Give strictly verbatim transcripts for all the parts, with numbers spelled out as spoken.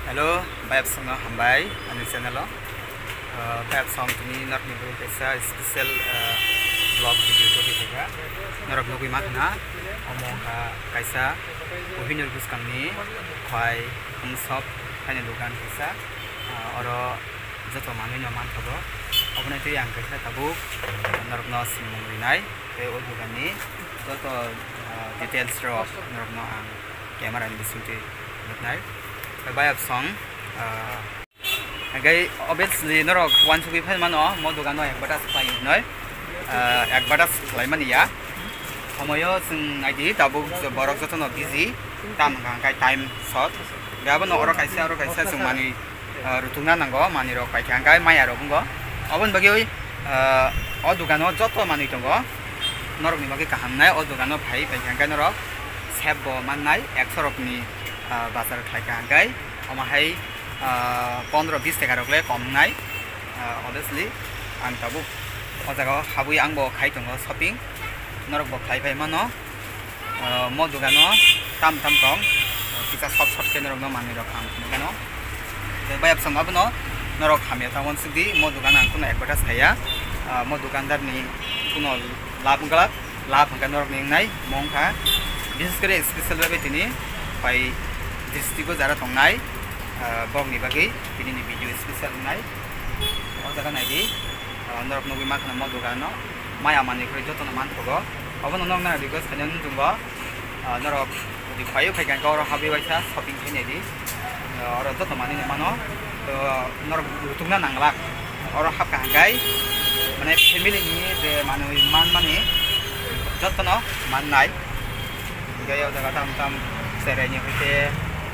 Hello, bayapsongno hambai ani channel o. Ah, bayapsong tini norokni bagwi kaisa special, ah, vlog video tubui phaikha. Norok nugui mankha na, omo wngkha kaisa Kohinoor bwskangni khwlai Humsop haini dugan kaisa. Ah, oro joto manwino manthogo. Oboni twi ang kaisa tabuk norokno swngmung rinai. Tei o duganni joto, ah, details rok norokno ang camera ni bisingtwi nuknai. Tei bayapsong, ah, hingke obviously norok uansugui phai mano, mo dogano advertise khlai hinoi, ah, advertise khlai mani ya. Homoyo chwng naidi tabuk borok jotono busy, tam hwnkha hwnkhe time short. Hingke abono oro kaisa, oro kaisa chwng manwi ah, rutungna nango, manwi rok paikha hingke maya rok wngo. Oboni bagwi, ah, o dogano joto manwi tongo, norokni bagwi kaham nai. O dogano phai paikha hingke norok sep bo mannai, ekso rokni, ah, bazar khlaikha hingke omo hai, ah, pondro bis taka rok le kom wngnai. Ah, obviously ang tabuk o jaga o habwi ang bo khai tongo shopping, norok bo khlai phai mano. Ah, mo dogano tam tam tong, kisa short short khe norokno manwi rok ang phunukgano. Tei bayapsong abono norok hamya ta uansuk di, mo dogano ang kheno advertise khaiya. Ah, mo dogandarni kheno lab wngkha, lab hwnkha norokni wngnai mo wngkha. Bishes kore special bai tini bai district o jara tongnai, ah, bokni bagwi tini ni video special wngnai. O jaga naidi, ah, norok nugui mankha mo dogano maya manwi kwrwi jotono manthogo. Obono norokno request khainani wngtonggo. Ah, norok jodi phaio, phaikha hwnkhe oro habwi waisa shopping khainai di. Ah, oro joto manwino mano. To norok rutungna nanglak. Oro habkha hwnkhe mane family ni je manwi manmani jotono mannai. Hwnkhe o jaga tam tam cheraini hoite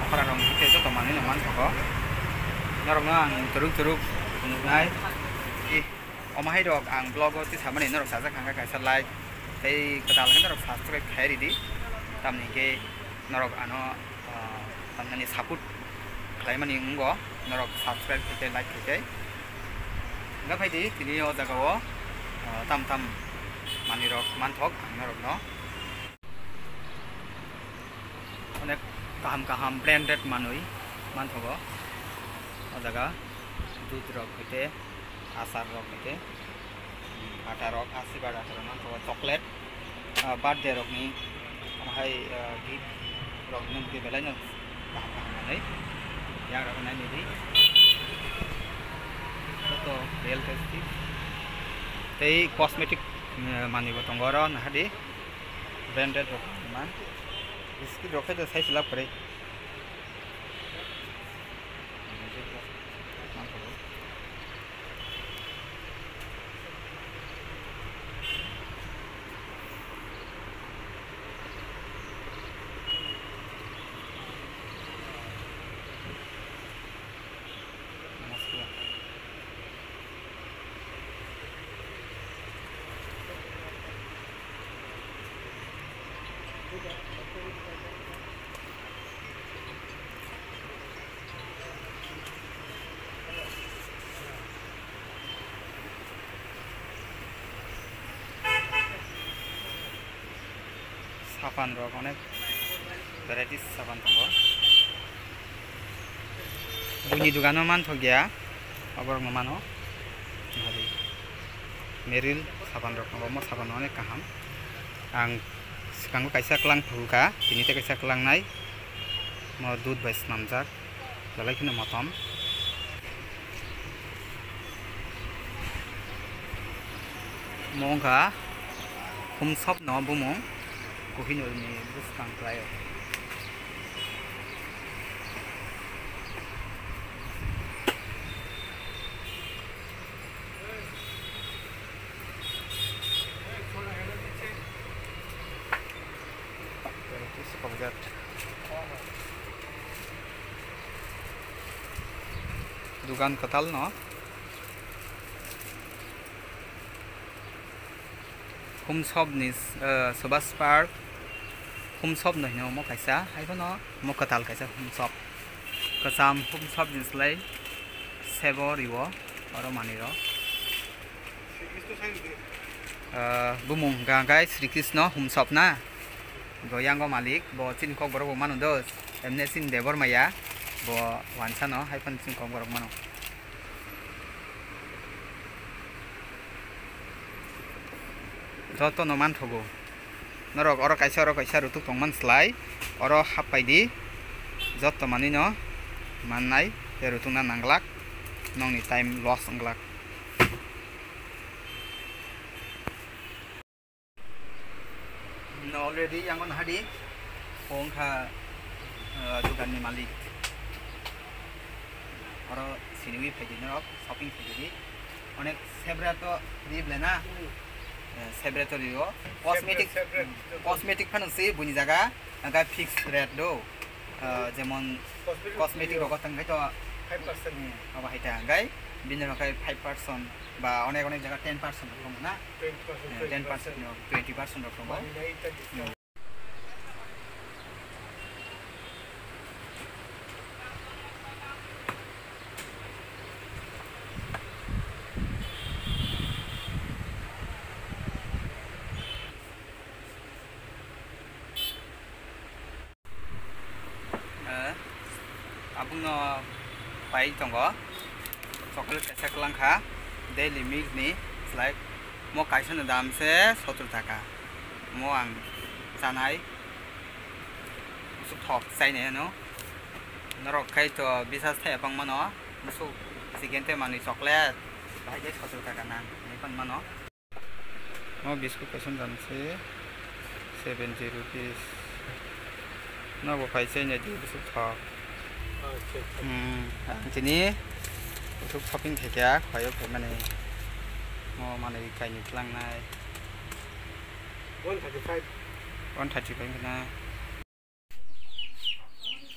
okra rok hoite joto manwino manthogo. Norokno ang turuk turuk phunuknai. Omo hai rok ang vlog o tisa mani norok sajak hwnkhe kaisa like tei kwtal khe norok subscribe khai ridi, tamni hwnkhe norok ano, ah, tamni support khlaimani wngo, norok subscribe khai khe, like khai khe. Hwnkhe phaidi tini o jaga o, ah, tam tam manwi rok manthok ang norokno. Onek kaham kaham branded manwi manthogo o jaga, dudh rok hoite, achar rok hoite, ata rok, asirwad ata rok manthogo, chocolate, ah, birthday rokni, omo hai, ah, gift rok nung twi belai no kaham kaham manwi yang rok nai nidi joto real tasty tei cosmetic, eh, manwi bo tongo oro nahadi. Branded rok man. Biscuit rok khe sai se lab kwrwi. Sapan rok onek varieties sapan tongo. Buini dogano manthok ya, oborok no mano. Nari. Meril sapan rok tongo, omo sapan onek kaham. Ang swkango kaisa klang phulka, tini tei kaisa klangnai. Mo dudh bai swnamjak. Belai kheno motom. Omo wngkha Humsop no bumung, Kohinoor ni bwskang kwlai o. Dugan kwtal no. Humsop ni, eh, Subhash Park, Humsop no hino omo kaisa, hai phano omo kwtal kaisa Humsop. Kwcham Humsop ni slai sebo riwo oro manwi rok. Ah, bumung hwnkha hwnkhe Sri Krishna Humsop na. Bo yango malik, bo chini kokborok bo mano do, emne chini Debor maya. Bo wansano hai phano chwng kok borok mano. Jotono manthogo. Norok oro kaisa, oro kaisa rutuk tongmani slai, oro happai di. Jotto manwino mannai tei rutukna nanglak, nokni time loss wnglak. No, already yango nahadi. Bo wngkha, uh, dukanni malik. Oro siniwi phaidi norok, shopping phaidi. Onek sebre to ri ble na? Hmm. Eh, sebre to rio. Cosmetic, separate, separate. Cosmetic phano si buini jaga, angka fixed rate do. Uh, jemon cosmetic, cosmetic rio. Rogo tang khai to five percent. Hmm, abo hai ta angkai. Bini rok khai five percent ba onek onek jaga ten percent rok tongo na? Twenty percent, eh, ten percent, twenty percent. No, twenty percent rok tongo. Mani nai ta discount. Hmm. Eh, tabukno pai tongo. Chocolate kaisa kwlang kha. Daily Milk ni slai. Mo kaisa no dam se sotor taka. Mo ang chanai. Musuk thok chainai ano. Norok khai to bisas thai apang mano. Musuk chicken tei manwi chocolate. Bahai khe sotor taka nang. Ni pan mano. O biscuit kaisa dam se seventy rupees. Nobo phai chainai di bwswk thok. Acha, acha. Hmm, ang tini bwswk shopping khaikha, khaio phaimani. Mo manwi kainwi tlangnai. One thirty-five. One thirty-five na.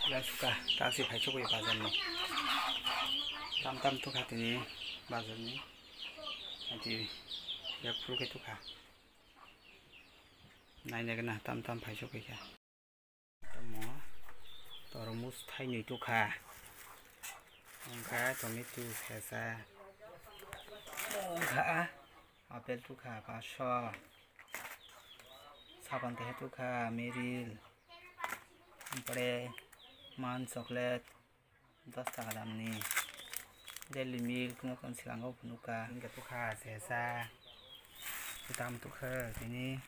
Pura suka, taksi phai sokoi bazar ni. Tam tam tukha tini bazar ni. Ati, ya phuru khe tukha. Naina gana tam tam phai sokoi kha. Tamo, tormos thainwi tukha. Wngkha tomato sesa. Wngkha apple tukha paso. Sapan kehe tukha miril. Ampore man chocolate dos taka damni. Daily milk no kon silango phunukha. Hingke tukha sesa. Tam tukha tini.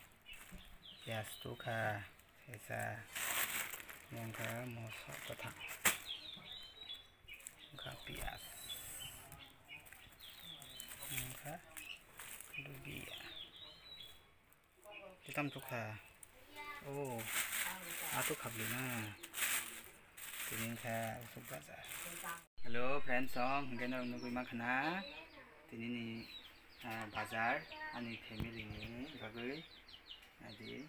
Piyaj tukha sesa. Wngkha moso kwthang. Wngkha piyaj. Wngkha lubiya. Kitam tukha. Oh, ato khabli na. Tini wngkha usuk bazar. Hello friends, song hingke norok nugui mankha na. Tini ni, ah, bazar ani family ni bagwi. Adi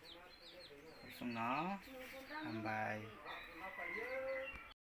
usung no hambai.